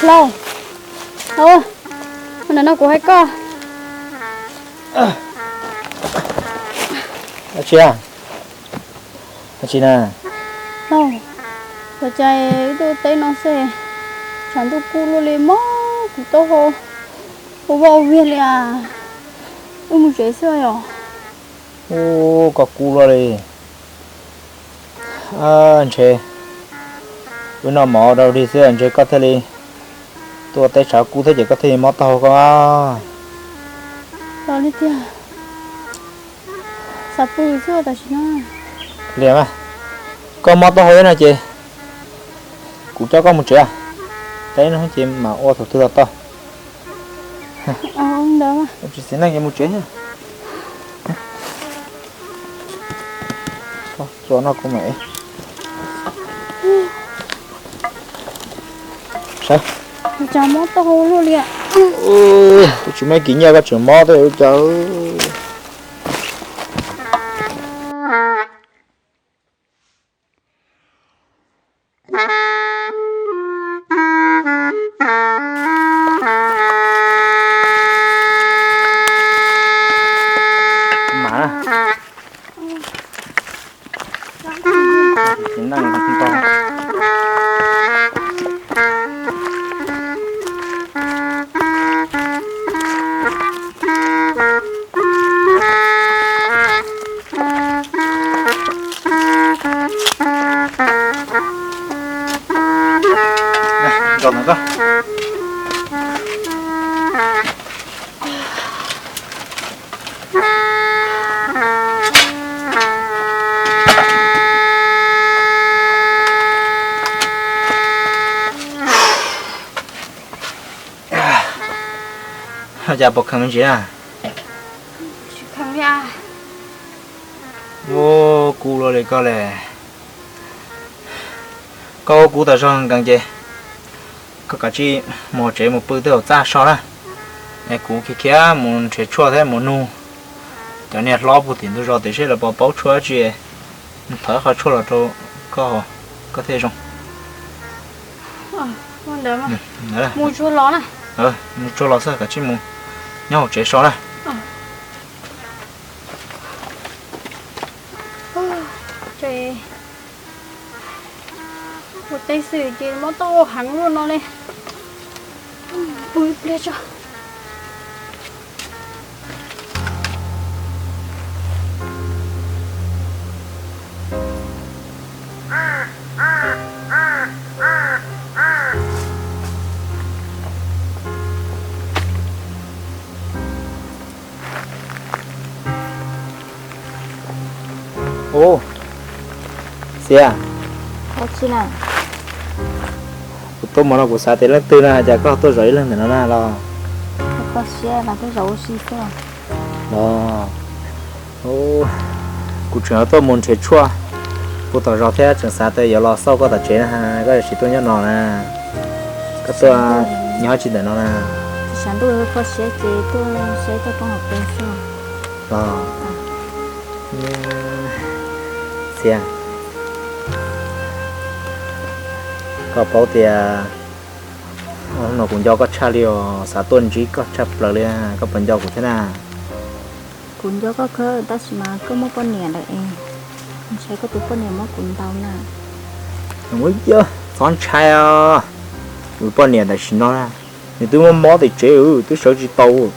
Lauj, ua ntawm no kuv hais koj. Dab tsi? Dab tsi na? Lauj, ua cas wb tuaj teb no xwb, tshav ntuj kub luaj li, mob kuv taub hau ua vaj ua viag li as. Wb mus tsev xwb yom. Ub, koj kub luaj li. Ntshe wb noj mov ua rau dig xwb ntshe koj thiaj li tuaj teb tshav kub thiab ces koj thiaj li mob taub hau koj. Los li tiag, xav pw xwb tam sim no. Liam, koj mob taub hau thiab no ces kuv coj koj mus tsev, teb no ces mam ua thaum twg los tau. Ntawd tsis txiv neej ces mus tsev. Txuas no kuv mam. Sawv. Cas mob taub hau luaj li. Kuv tsis muaj ib kis nyiaj koj tseem mob tej ua cas. Cas puas kheev me ntsis na? Ua kub luaj li koj le. Koj ua kub tas zog nkees ces koj kav tsij mus tsev mus pw twb hauv txaj so na. Es kuv khiav khiav mus nrhiav tshuaj thiab mus nug cov niag hlob puag tim ntug zos tias seb lawv puas paub tshuaj dab tsi, thov qhov tshuaj los rau koj haus, koj thiaj zoo. Mus tsuag los xwb, kav tsij mus nyob hauv tsev so na. Ua teb xwb ces mob taub hau heev luaj no li. Pw ib pliag tso. Ub, Xiav, kuv tuaj mus no kuv xav tias leej twg na, cas koj tuaj zaum ib leeg ntawm no na los? Los, kuv tseem tuaj mus nrhiav tshuaj puag tom zos thiab tseem xav tias yuav los xauj koj tom tsev na, koj yuav tsis tuaj nyob no na. Koj tuaj nyob tsis ntawm no na? Tshav ntuj kho siab ces tuaj saib koj poob hauv pes xwb. Los, Xiav, koj paub tias no kuv nco koj tshaj li os, xav tuaj ntsib koj tshaj plaws li, koj puas nco kuv thiab na? Kuv nco koj kawg tab sis mas koj muaj poj niam lawm es kuv ntshai koj tus poj niam muab kuv ntaus na. Ua yog txhob ntshai os, kuv poj niam tam sim no nws twb muaj mob tim tsev, twb sawv tsis tau.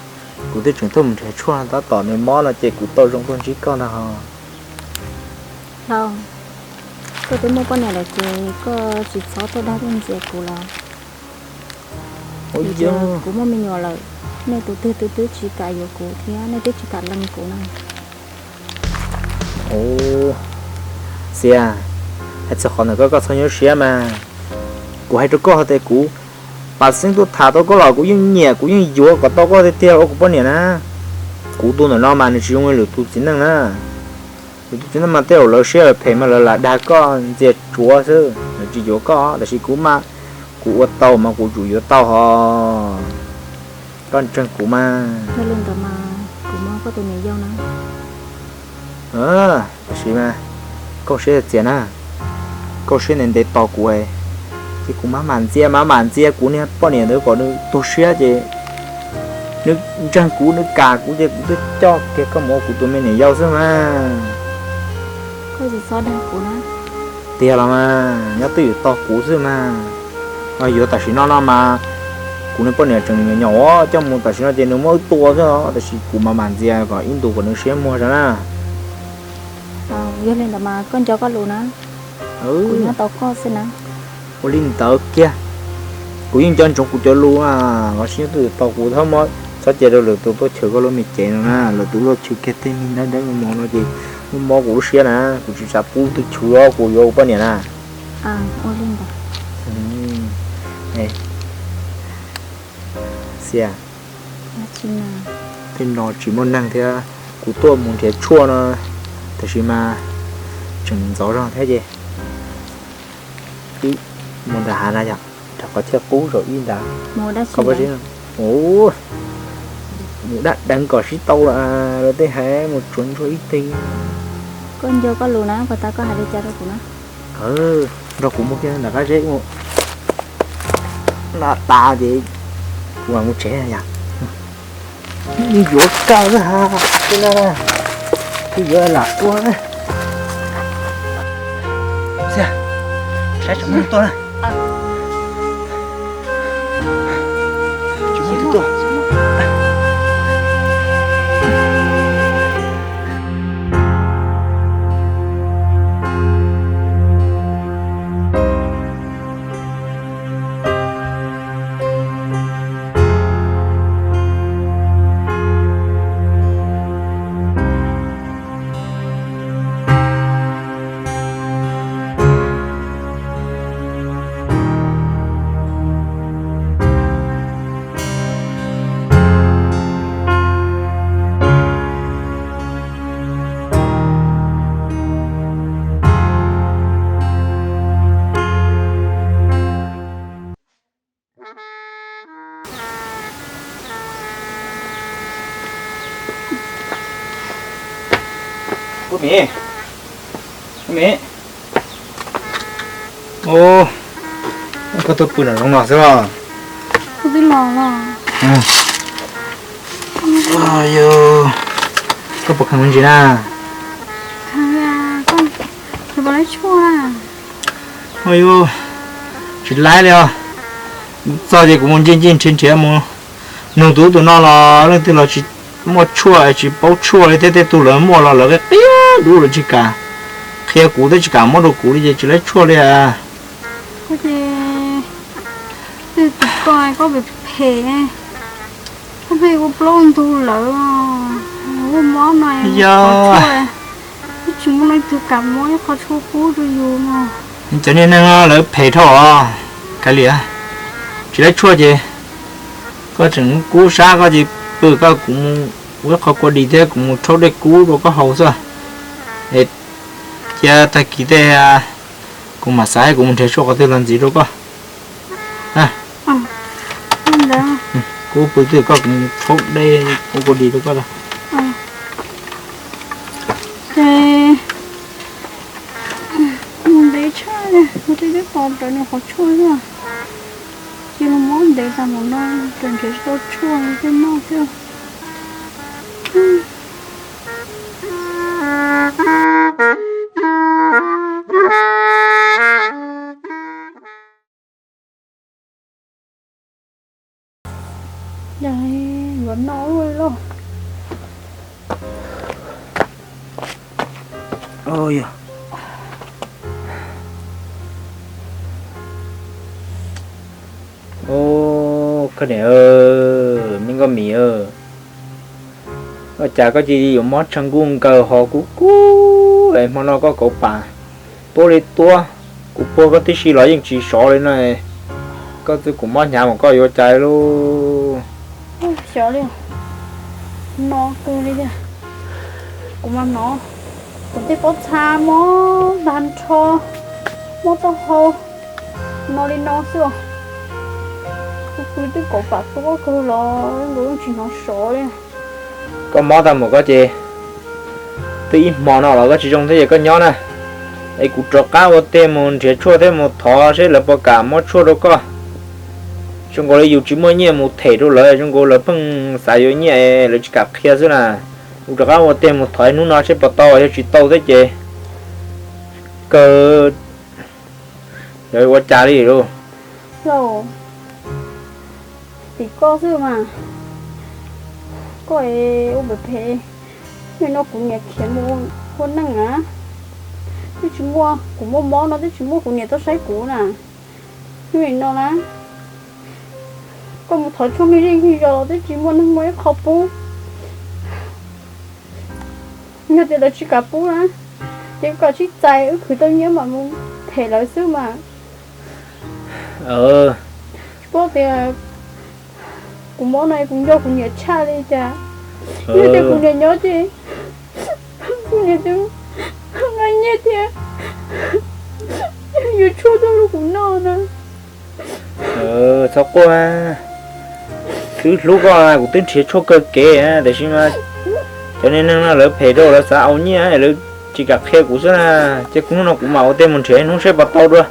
Kuv twb tseem tuaj mus nrhiav tshuaj tab tom nws mob no ces kuv tau zoo tuaj ntsib koj ntag hos. Hlau, koj twb muaj poj niam lawm ces koj tsis txhob tuaj dag tuaj ntxias kuv los? Ua yog kuv muaj me nyuam lawm, nej tus twg twb twb tsis kam yuav kuv thiab nej twb tsis kam lees kuv no. Xias, hais txog qhov ntawm koj, koj txhob nyuaj siab mas. Kuv hais rau koj tias kuv pam xeeb tuaj tham tau koj los kuv yeej nyiam kuv yeej yuav kom tau koj tiag tiag ua kuv poj niam na. Kuv tus ntawm no mas nws tsis zoo li lwm tus txiv neej na. Lwm tus txiv neej mas tej zaum lawv siab lawv phem mas lawv lam dag koj ntxias tsuav xwb, lawv tsis yuav koj, tab sis kuv mas kuv ua tau mas kuv tsum yuav tau hos. Koj ntseeg kuv mas. Yog li ntawd mas kuv muab koj tus niam yau na. Tab sis mas koj siab txias na, koj siab ntev ntev tos kuv, ces kuv mam mam ntxias mam mam ntxias kuv niag poj niam ntawd kom nws tu siab ces nws ntseeg kuv nws kam kuv ces kuv twb coj kiag koj mus ua kuv tus me niam yau xwb mas. Koj tsis txhob dag kuv na. Tiag los mas nyob twj ywm tos kuv xwb mas. Yuav tam sim no no mas kuv niag poj niam tseem nyob nyob coj mus tam sim no ces nws muab wb tua xwb os, tab sis kuv mam mam ntxias kom ib ntus kom nws siab muag zog na. Yog li ntawd mas koj nco koj lus na, kuv nyob tau koj xwb na. Ua li ntawd kiag, kuv yeej nco ntsoov kuv cov lus, koj sim nyob twj ywm tos kuv, txhob muab, txhob cia rau lwm tus tuaj chwv koj lub me cev no na, lwm tus tuaj chwv kiag tej me nab dab mos no ces muaj mob kuv lub siab na, kuv tsis xav pub tus chwv kuv yuav ua poj niam na. Xias, tej no tsis muaj neeg thiab, kuv tuaj mus nrhiav tshuaj no, tab sis mas tseem ntxov zog thiab ces wb mus nram hav na yog, rau qhov thiaj qub zaum ib ntag. Mus dab deev kom sib tau lawm, lawv tej hais mus tsuav ntsuag ib teg. Koj nco koj lus na, puas tas koj hais li cas rau kuv na? Nrog kuv mus kiag nram qab zeb mus, no tas ces kuv mam mus tsev yom. Yeej yuav kawg xwb ha, tej no na, kuv yuav lam ua. Saib tseem muaj tuaj na. Ub, Mim, Mim, koj tuaj pw nram zoov no xwb los? Koj puas kheev me ntsis na? Tsis laib li os. Txog ces kuv mus ncig ncig nrhiav nrhiav mus, nug tus ub tus no los leej twg los tsis muaj tshuaj, tsis paub tshuaj li thiab, tej tug lawv muaj los lawv qhia dub lawv tsis kam qhia kuv thiab tsis kam muab rau kuv li ces tsis laib tshuaj li. Koj ces twb tus koj, koj phem phem, koj pheej ua plaub ntug lawm, ua mob no yog, tsis muaj leej twg kam muab ib qho tshuaj pub rau yus no. Cov niag neeg no lawv phem dhau os, kav liam, tsis laib tshuaj ces koj tseem kub sab koj ces pw, koj kuv mus ua ib qho kua dis thiab kuv mus rhaub dej kub rau koj haus xwb. Es cia tag kis tej kuv mam xav kuv mus nrhiav tshuaj qhov twg los ntxiv rau koj. Kuv pw twg koj kuv mus rhaub dej ua kua dis rau koj. Ces mus ntev tshaj, mus twb twb tos rawv nws qhov tshuaj xwb. Cia los mob ntev tas mus no, raws nrhiav tsis tau tshuaj thiaj noj thiab. No lauj. Koj niam, me nkauj mim, ua cas koj cia li yuav mob tshav nkuj nkaws ho kub kub es hmo no koj kauv pam puab li tuab, kuv puag koj tib si los yeej tsis sov li no, koj txwj kuv mob hnyav mas koj yuav ua cas lauj? Xyov li, no kawg li tiag. Kuv mas hnov kuv tej pob txha mob tag nrho, mob taub hau, no li no xwb os. Kuv twb kauv pam tuab kawg los nkaus yeej tsis hnov sov li. Koj mob tag mus koj ces twb ib hmo no los koj tsis zoo thiab ces koj nyob na, es kuv rov qab ua teg mus nrhiav tshuaj thiab mus thov seb lawv puas kam muab tshuaj rau koj. Zoo nkaus li yus tsis muaj nyiaj mus them rau lawv, zoo nkaus lawv pheej xav yuav nyiaj es lawv tsis kam qhia xwb na. Kuv rov qab ua teg mus thov ib hnub no seb puas tau, yog tsis tau thiab ces kawg, yog ua cas li lauj? Tim koj xwb mas, koj es ua phem phem, nim no kuv niam khiav mus ua neej na, twb tsis muaj, kuv muaj mob no twb tsis muaj kuv niam tuaj saib kuv na. Nim no na, koj mus thov tshuaj me zej me zos los twb tsis muaj neeg muab ib qho pub. Yog tias lawv tsis kam pub na, ces koj sib txais wb khwv tau nyiaj mam mus them lawv xwb mas. Tsis paub tias kuv mob no kuv nco kuv niam tshaj li cas. Yog tias kuv niam nyob ces kuv niam twb nqa nyiaj thiab yuav tshuaj tuaj rau kuv noj na. Txhob quaj, twb hlub koj, kuv twb nrhiav tshuaj kawg kev, tiam sis mas cov niag neeg no lawv phem rau lawv xav aus nyiaj lawv tsis kam qhia kuv xwb na. Ces kuv hnub no kuv mam ua teg mus nrhiav hnub seb puas tau dua.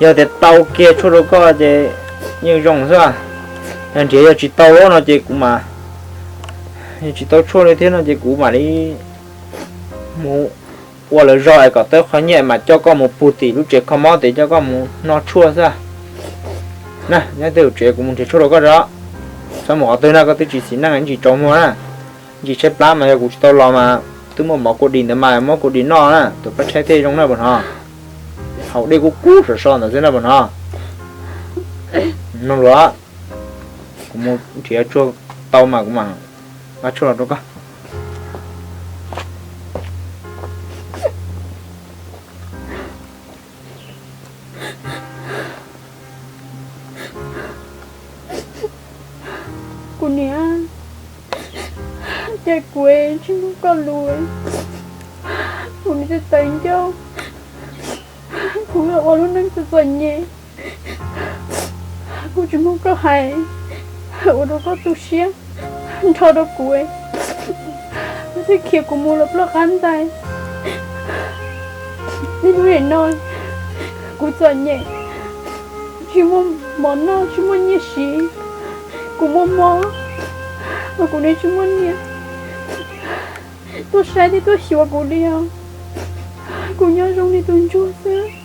Yog tias tau kiag tshuaj rau koj ces yeej zoo xwb. Yog nrhiav yog tsis tau no ces kuv mam, yog tsis tau tshuaj li thiab no ces kuv mam li mus ua lawv zog es kom tau qhov nyiaj mas coj koj mus pug tim lub tsev kho mob ces coj koj mus noj tshuaj xwb. Na, nyob twj ywm tsev kuv mus nrhiav tshuaj rau koj tso. Txhob mus qhov twg na, koj twb tsis xis neej tsis tsaus muag na. Ntsis tshaib plab mas yog kuv tsis tau los mas twb muaj mov kua dis ntawd mas muab kua dis noj na, tus plab tshaib thiaj zoo na puas hnov. Haus dej kub kub sov so ntawd xwb na puas hnov. Mloog lus, kuv mus nrhiav tshuaj tau mas kuv mam nqa tshuaj los rau koj. Kuv niam, cas kuv tsis mloog koj lus, kuv niam txawv ncauj, kuv ua lub neej txom txom nyem, kuv tsis mloog koj hais, ua rau koj tu siab nrho rau kuv, koj thiaj khiav kuv mus lawm ploj qab ntais. Niaj hnub nim no kuv txom nyem, tsis muaj mov noj tsis muaj nyiaj siv, kuv muaj mob los kuv niam tsis muaj nyiaj tuaj saib thiab tuaj xyuas kuv li os. Kuv nyob zoo li tus ntsuag xwb.